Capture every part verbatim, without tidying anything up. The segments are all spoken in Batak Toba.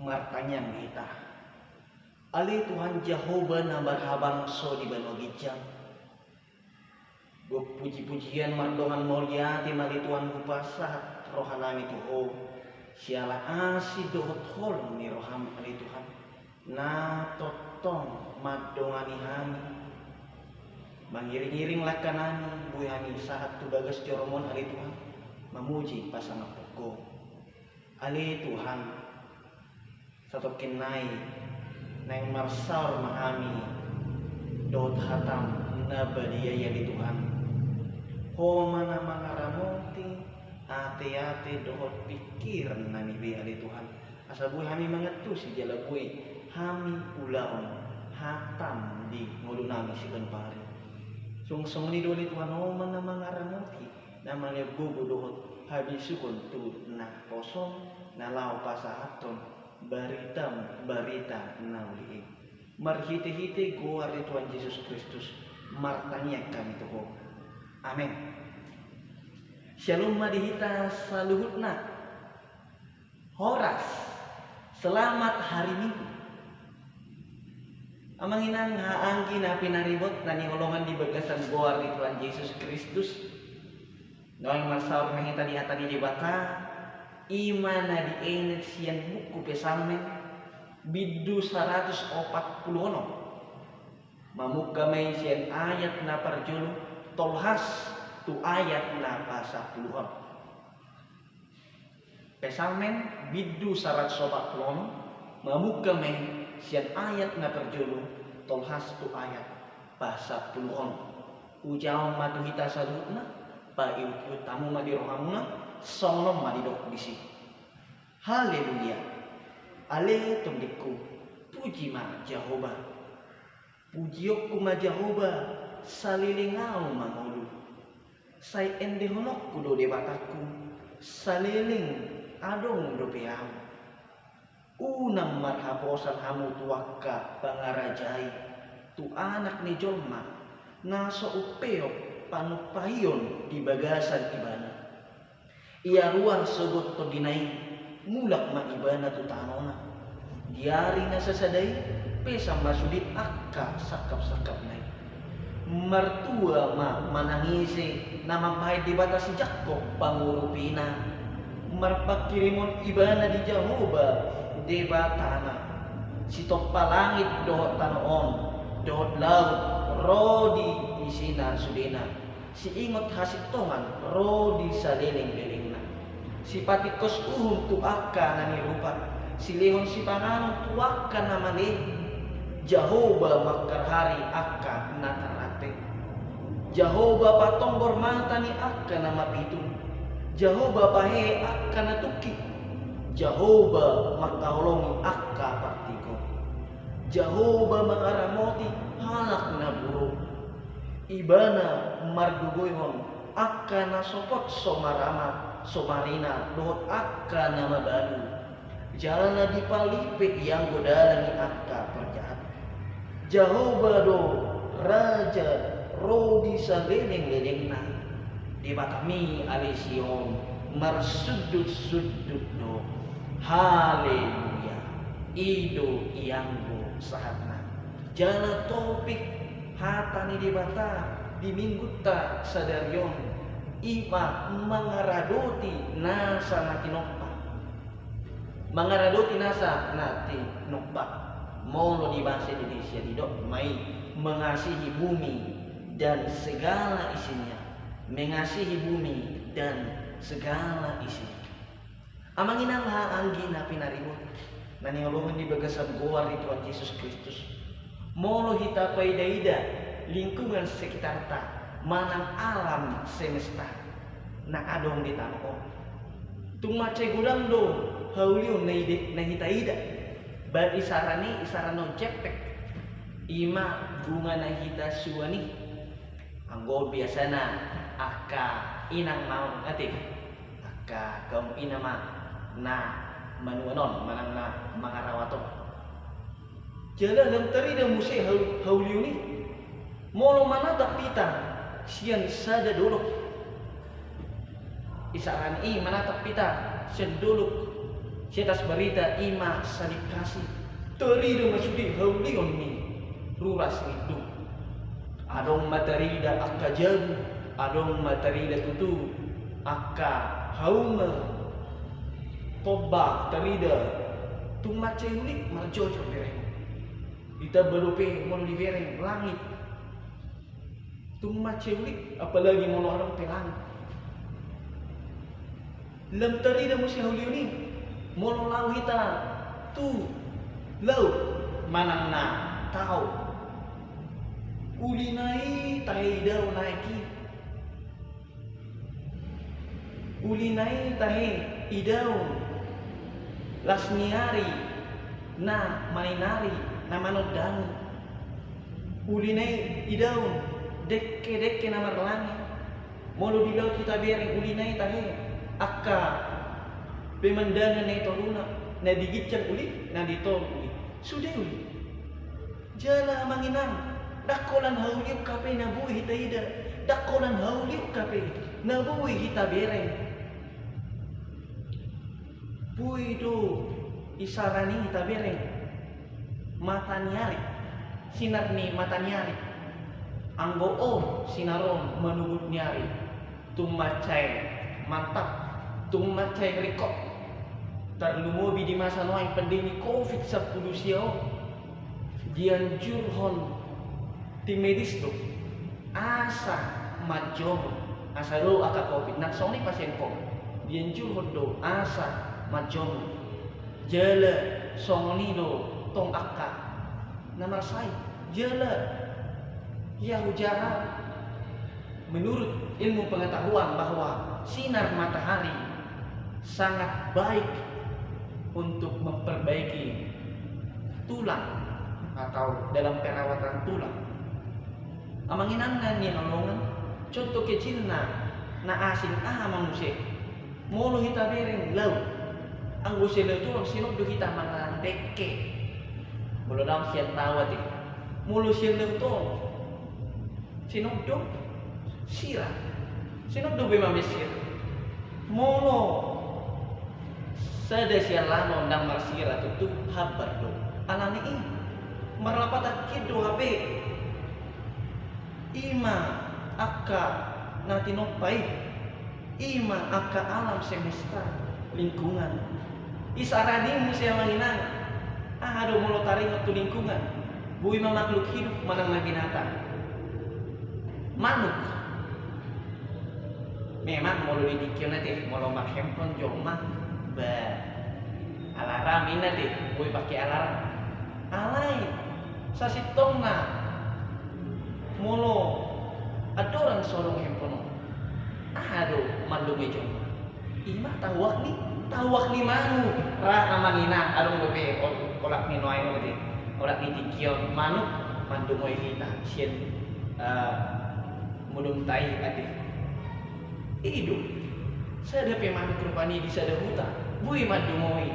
Martangiang hita. Ale Tuhan Jahowa na marhabangso di banua ginjang, gok puji-pujian mardongan mauliate ma ale Tuhan hupasahat rohanami tu Ho, siala asi dohot holong ni roham ale Tuhan, na tongtong mandongani hami, mangiring-iring langkanami, boi hami sahat tu bagas joroMon ale Tuhan, mamuji pasangaphon Ho. Ale Tuhan, satongkin nai naeng marsaor ma hami dohot hataM na badia i ale Tuhan. Ho ma na mangaramoti ate-ate dohot pingkirannami be ale Tuhan, asa boi hami mangantusi jala boi hami ulahon hataM di ngolunami siganup ari. Suang songon i do ale Tuhan, Ho ma na mangaramoti na malean gogo dohot habisuhon tu naposo na laho pasahathon baritaM, barita na uli i. Marhite-hite goar ni Tuhan Jesus Kristus martangiang hami tu Ho. Amen. Syalom ma di hita saluhutna. Horas. Selamat hari Minggu. Amang inang haha anggi na pinaribot na hinaholongan di bagasan goar ni Tuhan Jesus Kristus, naeng marsaor ma hita di hata ni Debata, i ma na dienet sian buku Psalmen, bindu saratus opat pulu onom. Mamungka ma i sian ayat na parjolo tolhas tu ayat na pasampuluhon. Psalmen bindu saratus opat pulu onom, mamungka ma i sian ayat na parjolo tolhas tu ayat pasampuluhon. Hujaha ma tu hita saluhutna, paihut-ihut hamu ma di rohamuna, songon on ma didok disi. Haleluya. Ale tondingku, puji ma Jahowa. Pujionku ma Jahowa, saleleng ahu mangolu. Sai endehononku do Debatangku, saleleng adong dope ahu. Unang marhaposan hamu tu angka pangarajai, tu Anak ni jolma, na so umpeop panumpahion di bagasan ibana. Ia ruar sogot tondina i, mulak ma ibana tu tanona. Di ari na sasada i, pesan ma sude angka sangkap-sangkapna i. Martua ma manang ise na mambahen Debata si Jakob pangurupina. Marpanghirimon ibana di Jahowa Debatana. Sitompa langit dohot tano on, dohot laut, ro di isina sudena. Siingot hasintongan ro di saleleng-lelengna. Sipatingkos uhum tu angka na nirupa, silehon sipanganon tu angka na male. Jahowa mangkarhari angka na tarrante. Jahowa patonggor mata ni angka na mapitung. Jahowa pahehe angka na tungki. Jahowa mangkaholongi angka partingko. Jahowa mangaramoti halak na buruk. Ibana margogoihon angka na sopot so marama, so marina, dohot angka na mabalu. Jala dipalipe ianggo dalan ni angka parjahat. Jahowa do Raja ro di saleleng-lelengna. Debatami ale Sion marsundut-sundut do. Haleluya. I do ianggo sahatna. Jala topik hata ni Debata di minggunta sadari on, i ma mangaradoti nasa na tinompa. Mangaradoti nasa na tinompa. Molo di bahasa Indonesia didok ma i mengasihi bumi dan segala isinya. Mengasihi bumi dan segala isinya. Amang inang haha anggi na pinaribot, na hinaholongan di bagasan goar ni Tuhan Jesus Kristus. Molo hita paida-ida lingkungan sekitarta manang alam semesta na adong di tano on, tung mansai godang do haulion na ida, na hita ida. Baen isaran i, isaran na jempek, i ma bunga na hita suan i. Anggo biasana angka inang ma on ate, angka kaum inang ma na manuan on manang na mangarawat on. Jala lam tarida muse hau-, haulion i. Molo manatap hita sian sada dolok, isaran i manatap hita sian dolok Siatas barita i ma sadikkasi tarida ma sude haulion ni ruras ni induk. Adong ma tarida angka jabu, adong ma tarida tutu angka hauma. Tomba tarida, tung mansai uli marjojor bereng. Ditamba dope molo dibereng langit, tung mansai uli, apalagi molo adong pe langit. Lam tarida muse haulion i molo laho hita tu laut manang na tao. Uli na i tahe idaon aek i. Uli na i tahe idaon las ni ari na maninari na manondangi. Uli na i idaon dengke-dengke na marlangi. Molo di laut hita bereng uli na i tahe angka pemandangan na di toruna, na di ginjang uli, na di toru uli. Sude uli. Jala amang inang, ndang holan haulion hape na boi hita ida, ndang holan haulion hape na boi hita bereng. Boi do isara ni hita bereng mata ni ari, sinar ni mata ni ari. Anggo on sinar on manugut ni ari, tung mansai mantap, tung mansai ringkot. Tarlumobi di masa nuaeng pandemi covid sampulu sia on, dianjurhon tim medis do asa manjomur, asa dao angka covid, nang songon i pasien covid, dianjurhon do asa manjomur. Jala songon i do tong angka na marsahit. Jala ia hujaha, menurut ilmu pengetahuan bahwa sinar matahari sangat baik untuk memperbaiki tulang atau dalam perawatan tulang. Amang inang na hinaholongan, contoh kecilna na asing aha ma muse? Molo hita bereng laut, anggo sian laut on, sian on do hita mangallang dengke. Molo daong sian tao ate. Molo sian laut on, sian on do sira. Sian on do be mambaen sira. Molo sada sian langon ndang marsira, tontu hambar do. Alani i marlapatan hian do hape. I ma angka na tinompa i. I ma angka alam semesta, lingkungan. Isarana i muse amang inang, aha do molo taringot tu lingkungan? Boi ma makhluk hidup manang na binatang. Manuk. Memang molo di tingki on ate, molo marhandphone jolma, ba, alarm inna ate, boi pake alarm. Alai sasintongna molo andorang so adong handphone on, aha do mandomu i jolma? I ma tahuak ni, tahuak ni manuk. Ra amang inang, adong dope ol-, olat ni nuaeng on ate, olat ni tingki on, manuk mandomoi hita sian, eh, modom ta i ate. I do. Sada pe manuk rupani di sada huta boi mandomoi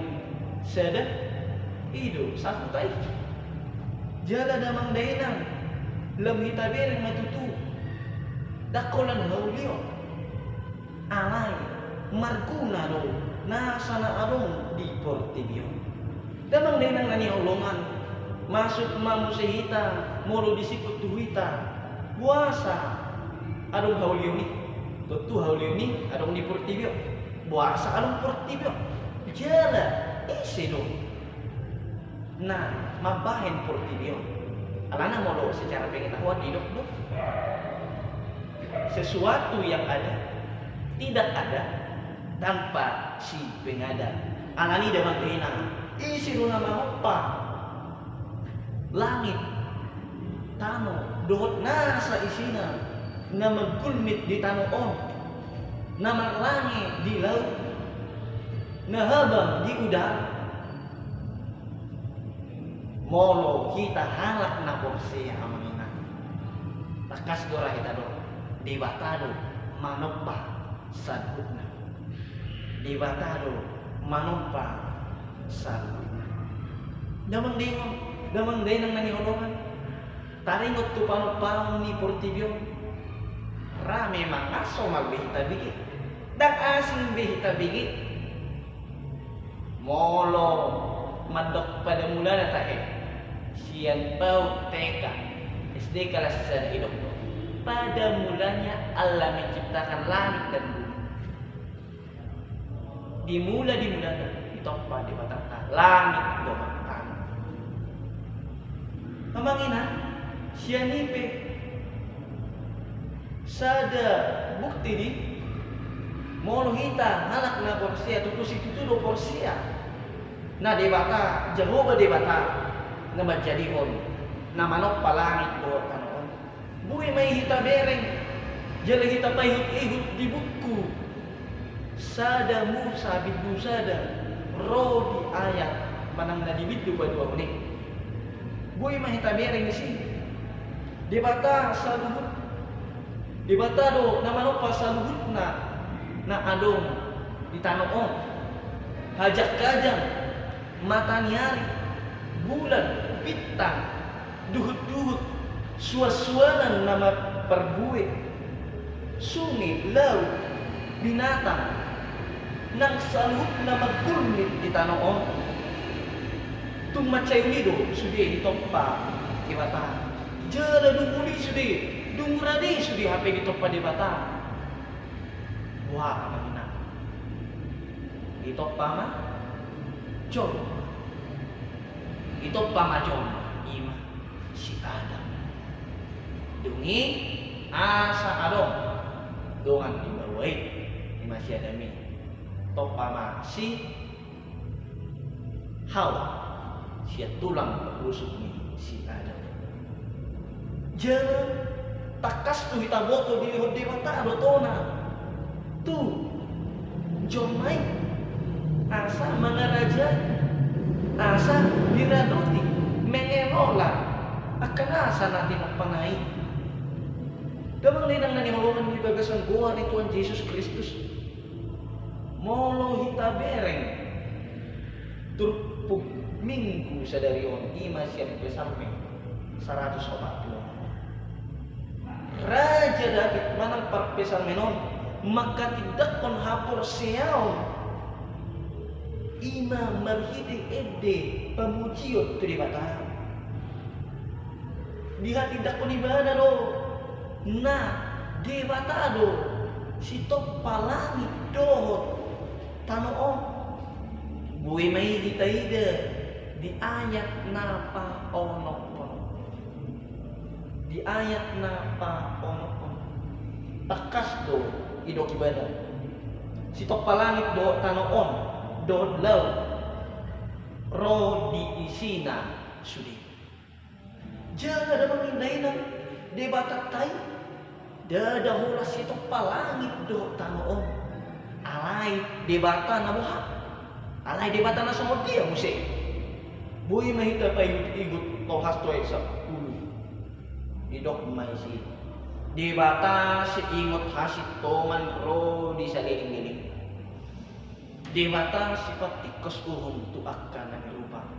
sada, i do, sahuta i. Jala damang dainang, lam hita bereng ma tutu, ndang holan haulion. Alai marguna do nasa na adong di portibi on. Damang dainang na hinaholongan, masuk ma muse hita molo disingkut tu hita, boasa adong haulion i? Tontu haulion i adong di portibi on. Boasa adong portibi on? Jala ise do na mambahen portibi on? Alana molo secara pengetahuan didok do, sesuatu yang ada tidak ada tanpa si pengada. Alani damang dainang, ise do na manompa langit, tano, dohot nasa isina na manggulmit di tano on, na marlange di laut, na habang di udara? Molo hita halak na porsea amang inang, tangkas do ra hita dok, Debata do manompa saluhutna. Debata do manompa saluhutna. Damang dainang, damang dainang na hinaholongan, taringot tu panompaon ni portibi on, ra memang aso ma be hita bege, ndang asing be hita bege. Molo mandok pada mulana tahe, sian PAUD, T K, S D kelas sada, didok do, pada mulanya Allah menciptakan langit dan bumi. Di mula, di mulana ditompa Debata langit dohot tano. Amang inang, sian i pe sada bukti di, molo hita halak na porsea, tutu situtu do porsea na Debata, Jahowa Debata na manjadihon, na manompa langit dohot tano on. Boi ma i hita bereng, jala hita paihut-ihut di buku Sada Musa bindu sada, ro di ayat manang na di bindu paduahon i. Boi ma hita bereng disi. Debata saluhut, Debata do na manompa saluhutna na adong di tano on. Hajangkajang, mataniari, bulan, bintang, duhut-duhut, suan-suanan na marparbue, sunge, laut, binatang, nang saluhutna manggulmit di tano on. Tung mansai uli do sude ditompa Debata. Jala dung uli sude, dung rade sude hape ditompa Debata. Boha ma inang? Ditompa ma jolma. Ditompa ma jolma, i ma si Adam. Dung i asa adong dongan di baoa i, i ma si Adam i. Tompa ma si Hawa sian tulang rusuk ni si Adam. Jala tangkas tu hita boto dilehon Debata do tona tu jolma i, asa mangarajai, asa diradoti, mengelola angka nasa na tinompana i. Damang dainang na hinaholongan di bagasan goar ni Tuhan Jesus Kristus, molo hita bereng turpuk Minggu sadari on, i ma sian Psalmen saratus opat pulu onom. Raja Daud manang parpsalmen on manghatindanghon haporseaon, i ma marhite ende pamujion tu Debata. Dihatindanghon ibana do na Debata do sitompa langit dohot tano on. Boi ma i hita ida di ayat na paonomhon. Di ayat na paonomhon, tangkas do didok ibana, sitompa langit dohot tano on dohot laut ro di isina sude. Jala damang dainang, Debatanta i ndada holan sitompa langit dohot tano on. Alai Debata na boha? Alai Debata na songon dia muse? Boi ma hita paihut-ihut Tolhas tu ayat sampulu. Didok ma disi, Debata siingot hasintongan ro di saleleng-lelengna. Debata sipatingkos uhum tu angka na mirubah.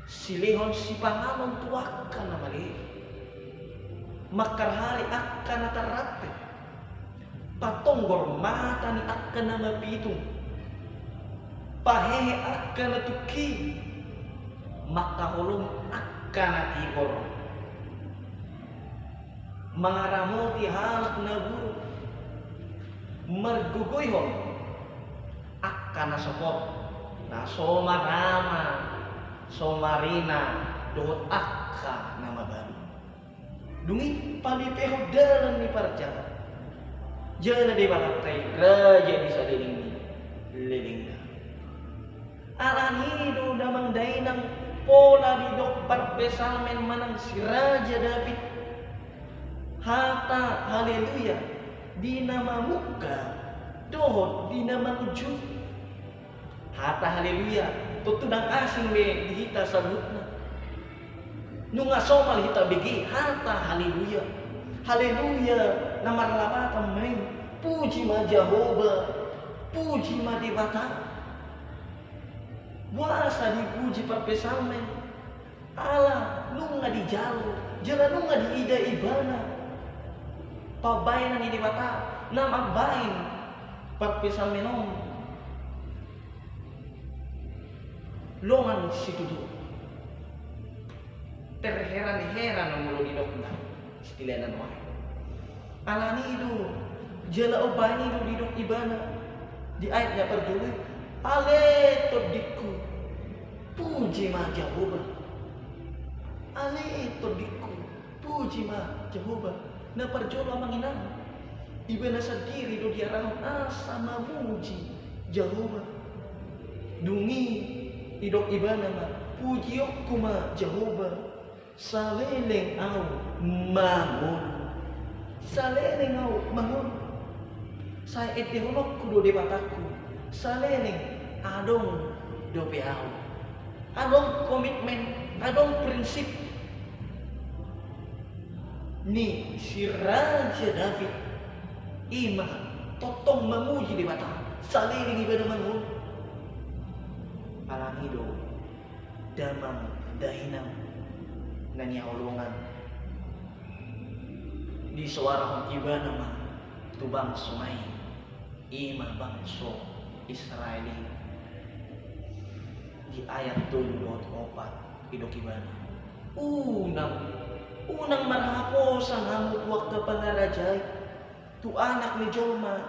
Silehon sipanganon tu angka na male. Mangkarhari angka na tarrante. Patonggor mata ni angka na mapitung. Pahehe angka na tungki. Mangkaholongi angka na tigor. Mangaramoti halak na buruk. Margogoihon angka na sopot, na so marama, so marina, dohot angka na mabalu. Dung i palipehon dalan ni parjala. Jala Debatanta i raja di saleleng ni lelengna. Alani i do damang dainang pola didok parpsalmen manang si Raja Daud hata haleluya di na mamungka dohot di na mangunjuni. Hata haleluya tontu ndang asing be di hita saluhutna. Nunga somal hita bege hata haleluya. Haleluya na marlapatan ma i. Puji ma Jahowa. Puji ma Debata. Boasa dipuji parpsalmen? Ala nunga dijalo jala nunga diida ibana pambahenan ni Debata na mambahen parpsalmen on. Longan situtu. Terheran-heran molo didokna istilah na nuaeng. Alani do, jala umbahen i do didok ibana di ayat na parjolo i, ale tondingku, puji ma Jahowa. Ale tondingku, puji ma Jahowa. Na parjolo amang inang, ibana sandiri do diarahon asa mamuji Jahowa. Dung i didok ibana ma, pujionku ma Jahowa, saleleng au mangolu. Saleleng au mangolu. Sai endehononku do Debatangku, saleleng adong dope au. Adong komitmen, adong prinsip ni si Raja David, i ma tongtong mamuji Debata saleleng ibana mangolu. Alani do damang dainang na hinaholongan, disoarahon ibana ma tu bangso na i, i ma bangso Israel i. Di ayat tolu dohot opat didok ibana, unang, unang marhaposan hamu tu angka pangarajai, tu Anak ni jolma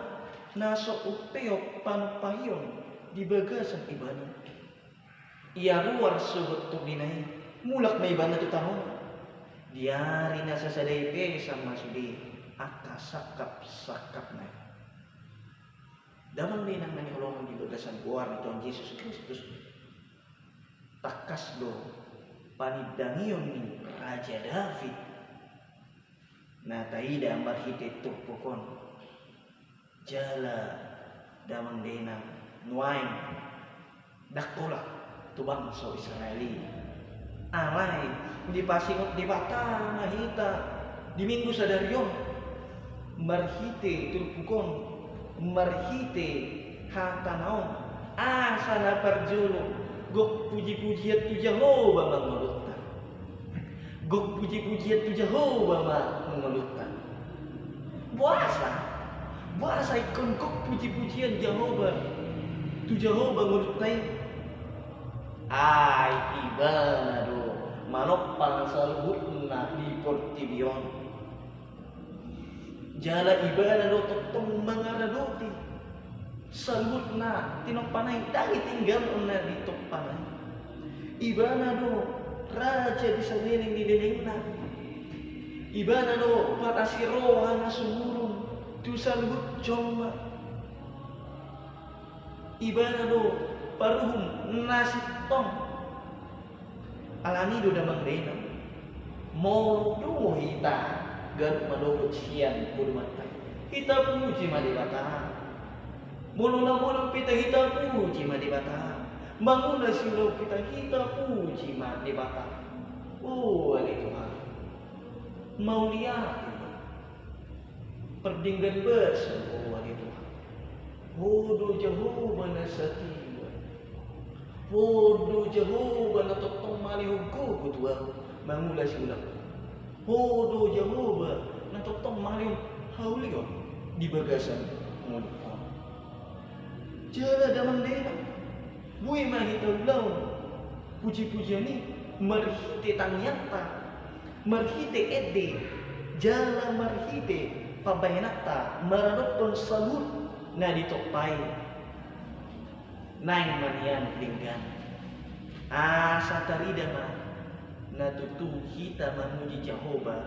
na so umpeop panumpahion di bagasan ibana. Ia ruar sogot tondina i, mulak ma ibana tu tanona. Di ari na sasada i pe sahat ma sude angka sangkapsangkapna i. Damang dainang na hinaholongan di bagasan goar ni Tuhan Jesus Kristus, tangkas do panindangion ni Raja David na taida marhite turpuk on. Jala damang dainang, nuaeng ndang holan tu bangso Israel i. Alai dipasingot Debata ma hita di Minggu sadari on marhite turpuk on, marhite hatana on, asa na parjolo gok pujipujian tu Jahowa ma ngolunta. Gok pujipujian tu Jahowa ma ngolunta. Boasa? Boasa ingkon gok pujipujian Jahowa tu Jahowa ngolunta i? Ai ibana do manompang saluhutna di portibi on. Jala ibana do tongtong mangaradoti saluhutna tinompana i, ndang ditinggalhon na ditompana i. Ibana do raja di saleleng ni lelengna. Ibana do parasi roha na sumurung tu saluhut jolma. Ibana do paruhum na sintong. Alani do damang dainang, molo dung hita ganup manopot sian podomanta i, hita puji ma Debata. Molo na molop hita, hita puji ma Debata. Mangula siulaon hita, hita puji ma Debata. O ale Tuhan, mauliate ma. Pardenggan basa, o ale Tuhan. Ho do Jahowa na satia. Ho do Jahowa na tongtong mangalehon gogo tu ahu mangula siulaon. Ho do Jahowa na tongtong mangalehon haulion di bagasan ngolungkon. Jala damang dainang, boi ma hita ulaon pujipujian i marhite tangiangta, marhite ende, jala marhite pambahenanta maradophon saluhut na ditompa i. Naeng ma nian denggan, asa tarida ma na tutu hita mamuji Jahowa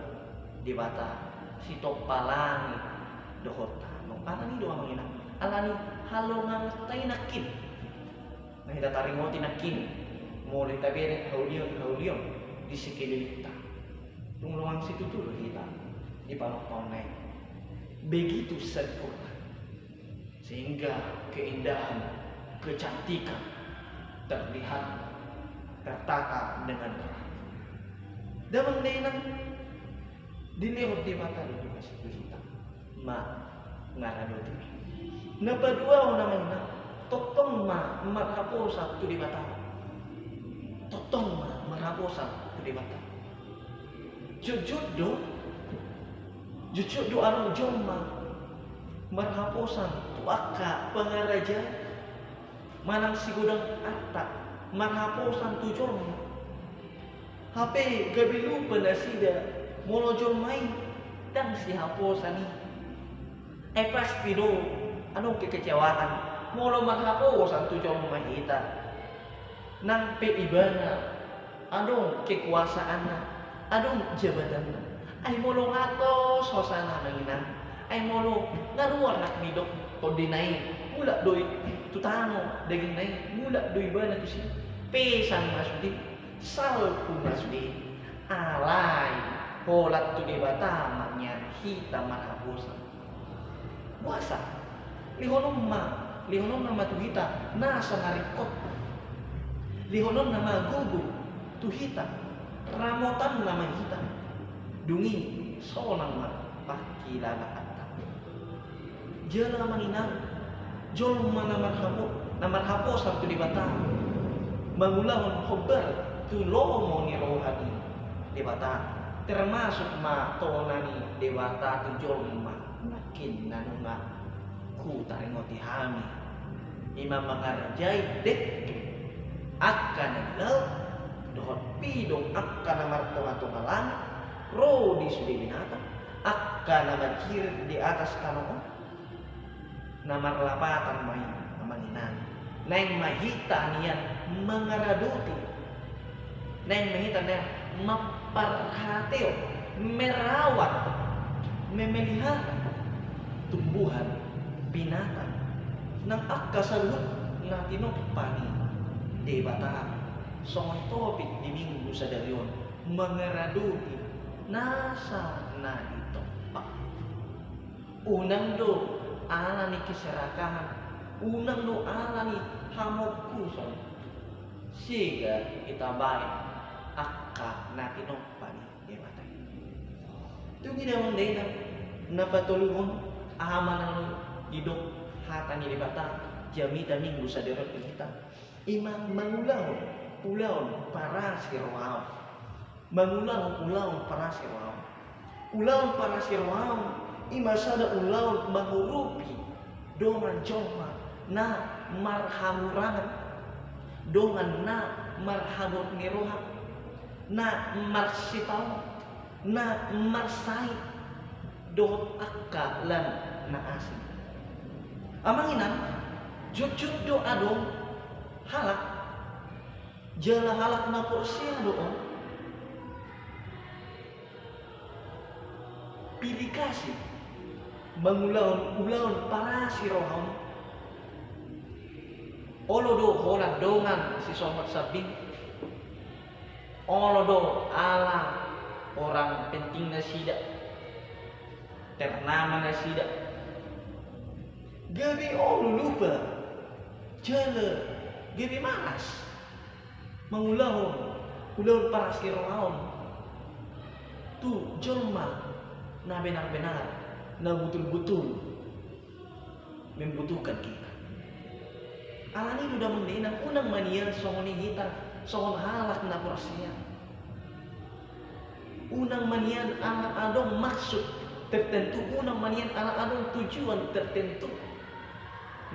Debata, sitompa langit dohot tano. Alani do amang inang, alani halongangnta i nangkin na hita taringoti nangkin, molo hita bere haulion-haulion di sekelilingta. Tung longang situtu do hita di panompaonna i. Begitu sempurna, sehingga keindahan, kecantikan terlihat tertata dengan rapi. Damang dainang, dilehon Debata do tugas tu hita mangaradoti. Na paduahon amang inang, tongtong ma marhaposan tu Debata. Tongtong ma marhaposan tu Debata. Jotjot do, jotjot do adong jolma marhaposan tu angka pangarajai manang sigodang arta. marhaposan tu jolma. Hape gabe lupa nasida molo jolma i ndang sihaposan i. Ai pasti do adong kekecewaan molo marhaposan tu jolma hita. Nang pe ibana adong kekuasaanna, adong jabatanna. Ai molo nga tos hosana amang inang, ai molo nga ruar na nidok tondina i, mulak do i tu tano dagingna i, mulak do ibana tusi. Pesan ma sude, salpu ma sude. Alai holan tu Debata ma nian hita marhaposan. Boasa? Lehononna ma, lehononna ma tu hita nasa na ringkot. Lehononna ma gogo tu hita, ramotanna ma hita. Dung i sonang ma pangkilalaanta. Jala amang inang, jolma na marhapo, na marhaposan tu Debata, mangulahon hombar tu lomo ni roha ni Debata, termasuk ma tona ni Debata tu jolma. Nangkin na nunga hutaringoti hami, ima mangarajai dengke, angka na di laut, dohot pidong angka na martongatonga langit, ro di sude binatang, angka na manjirit di atas tano on. Na marlapatan ma i amang inang. Naeng ma hita nian mangaradoti. Naeng ma hita nian mamparhateo, merawat, memelihara tumbuhan, binatang, nang angka saluhut na tinompa ni Debata. Songon topik di minggu sadari on, mangaradoti nasa na ditompa. Unang do ala ni keserakahan, unang do ala ni hamongkuson. Sega hita baen angka na tinompa ni Debata i. Tung i da amang dainang, na patoluhon, aha ma na didok hata ni Debata jamita minggu sadari on tu hita, ima mangulahon ulaon parasi roha on. Mangulahon ulaon parasi roha on. Ulaon parasi roha on, ima sada ulaon mangurupi dongan jolma na marhahurangan, dongan na marhabot ni roha, na marsitaon, na marsahit, dohot angka lan na asing. Amang inang, jotjot do adong halak, jala halak na porsea do on, pilih kasih mangulahon ulaon parasi roha on. Olo do holan dongan sisongon sambing, olo do ala orang penting nasida, ternama nasida. Gabe olo lupa, jala gabe malas mangulahon ulaon parasi roha on tu jolma na benar-benar, na butul-butul membutuhkan kita. Alani i do damang dainang, unang ma nian songon i hita, songon halak na porsea. Unang ma nian ala adong maksud tertentu, unang ma nian ala adong tujuan tertentu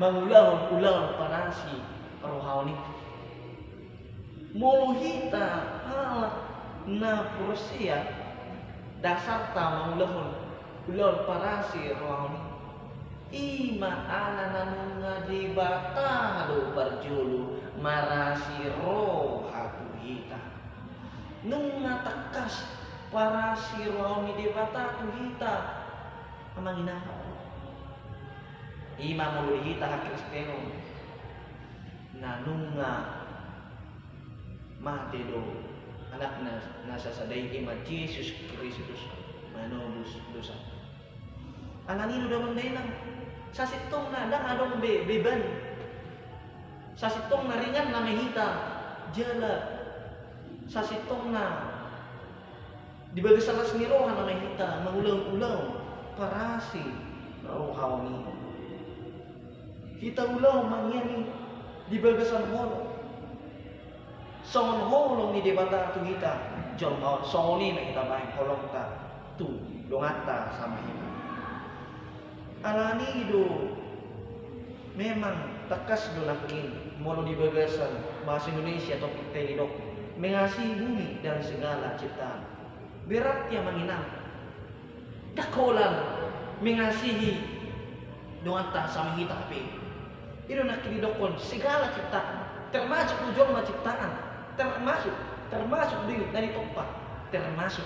mangulahon ulaon parasi roha on i. Molo hita halak na porsea, dasarta mangulahon ulaon parasi roha on i, ima ala na nunga Debata do parjolo marasi roha tu hita. Nunga tangkas parasi roha ni Debata tu hita, amang inang. Ima molo di hita hakristenon, na nunga mate do Anakna na sasada i, ima Jesus Kristus, manobus dosa. Alani i do damang dainang, sasintongna ndang adong be beban. Sasintongna ringan nama hita jala sasintongna di bagasan las ni roha nama hita mangulahon ulaon parasi roha on i. Hita ulahon ma nian i di bagasan holong. Songon holong ni Debata tu hita jolma on, songon i ma hita baen holongta tu donganta sama hita. Alani i do Memang tangkas do nangkin molo di bagasan bahasa Indonesia topikta i didok mengasihi bumi dan segala ciptaan. Berarti amang inang, ndang holan mengasihi donganta sama hita hape. I do nangkin didokkon segala ciptaan, termasuk do jolma ciptaan, termasuk, termasuk do i na ditompa, termasuk.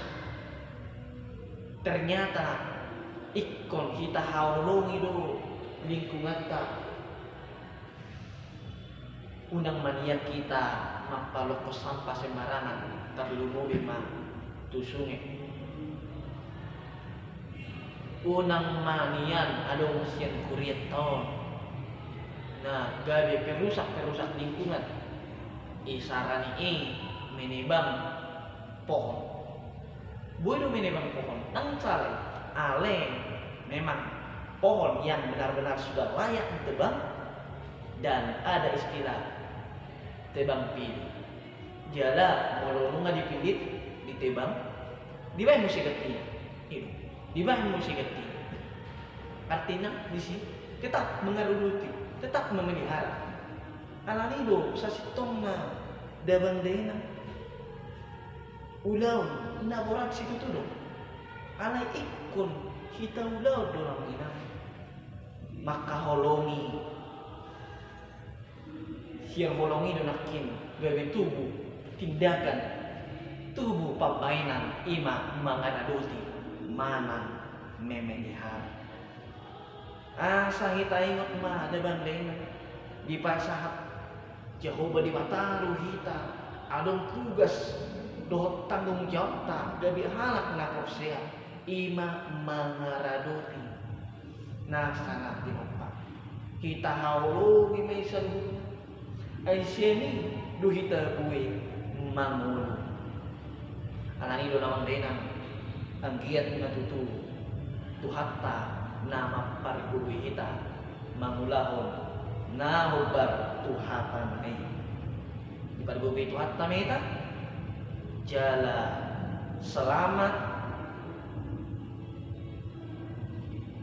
Ternyata ingkon hita haholongi do lingkunganta. Unang ma nian hita mampalokkon sampah sembarangan, tarlumobi ma tu sunge. Unang ma nian adong sian hurianta on na gabe perusak-perusak lingkungan. Isarana i menebang pohon. Boi do menebang pohon, ndang sala i. Alai memang pohon yang benar-benar sudah layak ditebang, dan ada istilah tebang pilih. Jala molo nunga dipillit, ditebang, dibahen muse gantina. I do, dibahen muse gantina. Artina disi tetap mengaradoti, tetap memelihara. Alani do sasintongna da bang dainang. Ulaon na borat situtu do. Alai ingkon hita ulaon do amang inang. Mangkaholongi. Sian holong i do nangkin gabe tubu tindakan, tubu pambahenan, i ma mangaradoti, manang memelihara. Asa hita ingot ma da bang dainang, dipasahat Jahowa Debata do hita, adong tugas dohot tanggung jawabta gabe halak na porsea, i ma mangaradoti nasa na tinompa. Hita haholongi ma i saluhutna. Ai sian i do hita boi mangolu. Alani do amang dainang, anggiat ma tutu Tuhanta na mampargogoi hita mangulahon na hombar tu hapana i. Dipargogoi Tuhanta ma hita, jala selamat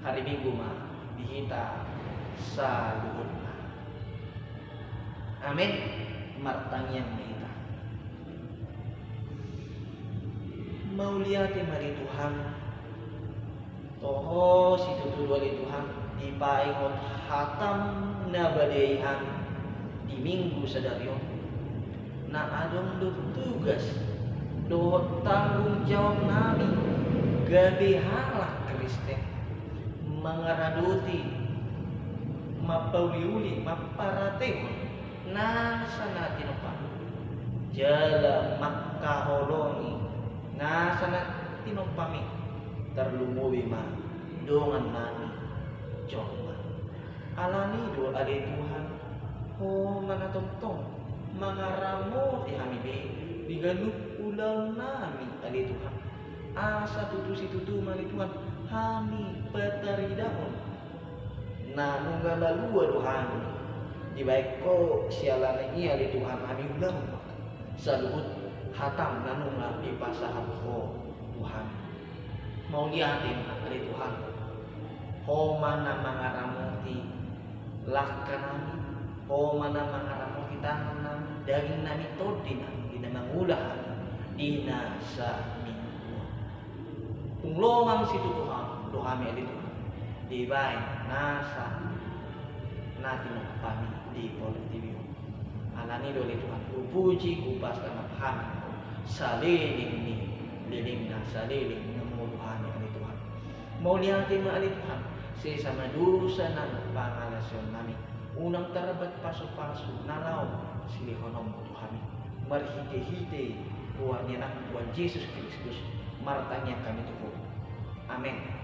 hari Minggu ma di hita saluhutna. Amen. Martangiang ma hita. Mauliate ma di Tuhan. Toho situtu do ale Tuhan, dipaingot hatam na badia i hami di Minggu sadari on. Na adong do tugas dohot tanggung jawab nami gabe halak Kristen, mangaradoti, mampauliuli, mamparatehon nasa na tinompami, jala mangkaholongi nasa na tinompami, tarlumobi ma dongan nami jolma. Alani do ale Tuhan, Ho ma na tongtong mangaramoti hami be di ganup ulaon nami ale Tuhan. Asa tutu situtu ma ale Tuhan hami pataridahon na nunga malua do hami dibahen Ho, siala ni i ale Tuhan hami ulahon ma saluhut hatam na nunga dipasahat Ho tu hami. Mauliate ma ale Tuhan, Ho ma na mangaramoti langka nami, Ho ma na mangaramoti tangan nami, daging nami, tondi nami, di na mangula hami di nasa Minggu on. Tung longang situtu Ho do hami ale Tuhan dibahen nasa na tinompami di portibi on. Alani do ale Tuhan, hupuji, hupasangap hami Ho saleleng ni lelengna, saleleng na mangolu hami ale Tuhan. Mauliate ma ale Tuhan, sesa ma dosa nang pangalaosion nami, unang tarlambat pasupasu na laho silehononmu tu hami. Marhitehite goar ni Anakmu Tuhan Jesus Kristus martangiang hami tu Ho. Amen.